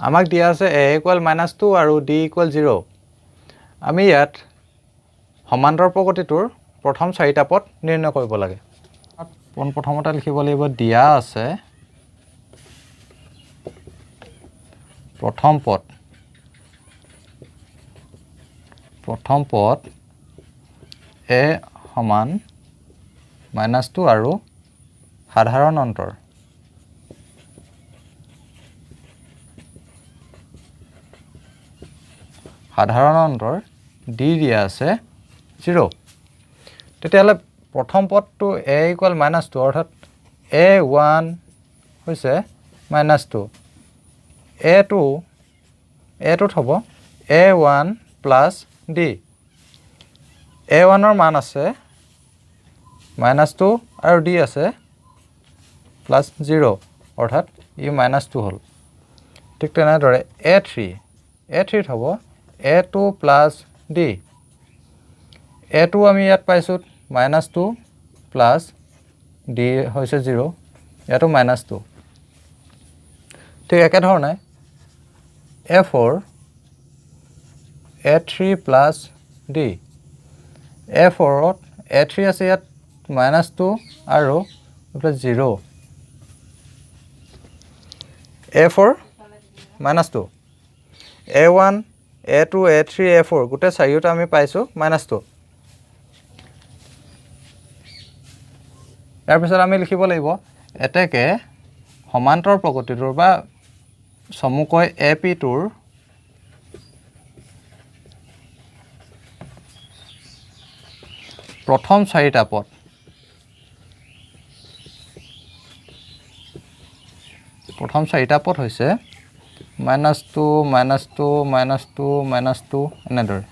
আমাক দিয়া আছে এ ইকুৱেল মাইনাছ টু আৰু ডি ইকুৱেল জিৰ'। আমি ইয়াত সমান্তৰ প্ৰগতিটোৰ প্ৰথম চাৰিটা পদ নিৰ্ণয় কৰিব লাগে। পোনপ্ৰথমতে লিখিব লাগিব দিয়া আছে প্ৰথম পদ, প্ৰথম পদ এ সমান মাইনাছ টু আৰু সাধাৰণ অন্তৰ ডি দিয়া আছে জিৰ'। তেতিয়াহ'লে প্ৰথম পদটো এ ইকুৱেল মাইনাছ টু, অৰ্থাৎ এ ওৱান হৈছে মাইনাছ টু, এ টু, এ টুত হ'ব A one plus D. A ওৱানৰ মান আছে মাইনাছ টু আৰু ডি আছে প্লাছ জিৰ', অৰ্থাৎ ই মাইনাছ টু হ'ল। ঠিক তেনেদৰে এ থ্ৰী, এ থ্ৰীত হ'ব A two plus D. A two আমি ইয়াত পাইছোঁ মাইনাছ টু প্লাছ ডি হৈছে জিৰ', ইয়াতো মাইনাছ টু। ঠিক একেধৰণে A four, A three plus D. A ফ'ৰত এ থ্ৰী আছে ইয়াত মাইনাছ টু আৰু এইফালে zero'. A four minus two, A one, A two, A three, A four গোটেই চাৰিওটা আমি পাইছোঁ মাইনাছ টু। ইয়াৰ পিছত আমি লিখিব লাগিব এতেকে সমান্তৰ প্ৰগতিটোৰ বা চমুকৈ এ পি টোৰ প্ৰথম চাৰিটা পদ, প্ৰথম চাৰিটা পদ হৈছে minus two, minus two, minus two, minus two এনেদৰে।